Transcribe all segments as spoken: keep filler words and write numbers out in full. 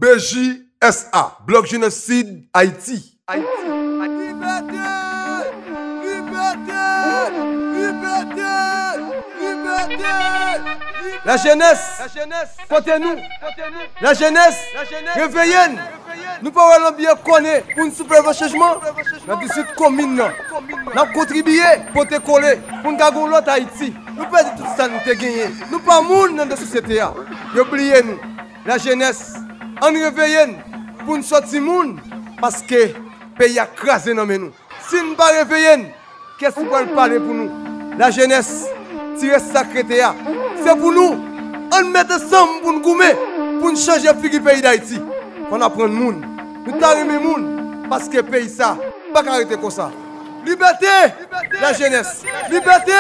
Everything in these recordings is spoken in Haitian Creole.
B J S A, Blòk Jenès Sid Ayiti. Libète! Libète! Libète! Libète! Lajenès, kote nou? Lajenès, reveye n! Nou pa wè lanbi an konnen pou n soufle van chanjman? Nan dizuit komin nan, n ap kontribiye pote kole pou n ka gen yon lòt Ayiti. Nou pèdi tout sa n te genyen. Nou pa moun nan de sosyete a. Yo bliye nou. Lajenès, ann reveye n pou n sòti moun, paske peyi a kraze nan men nou. Si n pa reveye n, kiyès ki pral pale pou nou? Lajenès, tire sa k rete a. Se pou nou. Ann met ansanm pou n goumen, pou n chanje figi peyi Dayiti. Fò n aprann moun. Nou ta renmen moun, paske peyi sa pa ka rete konsa. Libète! Lajenès, libète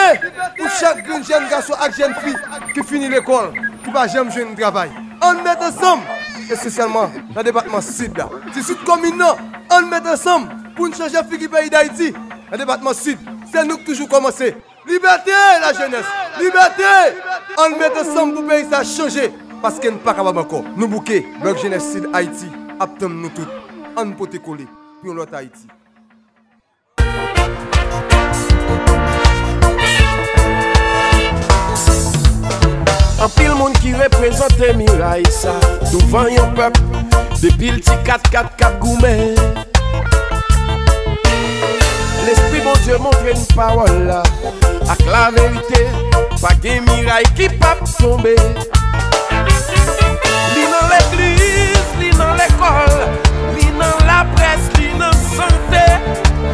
pou chak grenn jèn gason ak jèn fi ki fini lekòl, ki pa janm jwenn travay. Ann met ansanm, espesyalman nan depatman Sid la. Dizuit komin nan, ann met ansanm pou n chanje figi peyi Dayiti. Nan depatman Sid, se nou k toujou kòmanse. Libète, lajenès! Libète! Ann met ansanm pou peyi sa chanje, paske n pa kapab ankò. Nou bouke, Blòk Jenès Sid Ayiti ap tann nou tout. Ann pote kole pou yon lòt Ayiti. Anpil moun ki reprezante miray sa douvan yon pèp, depi l ti kat kat k ap goumen. Lespri Bondye montre n pawòl la ak laverite, pa gen miray ki p ap tonbe. Li nan legliz, li nan lekòl, li nan laprès, li nan sante,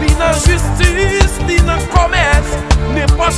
li nan jistis, li nan komès. Nenpòt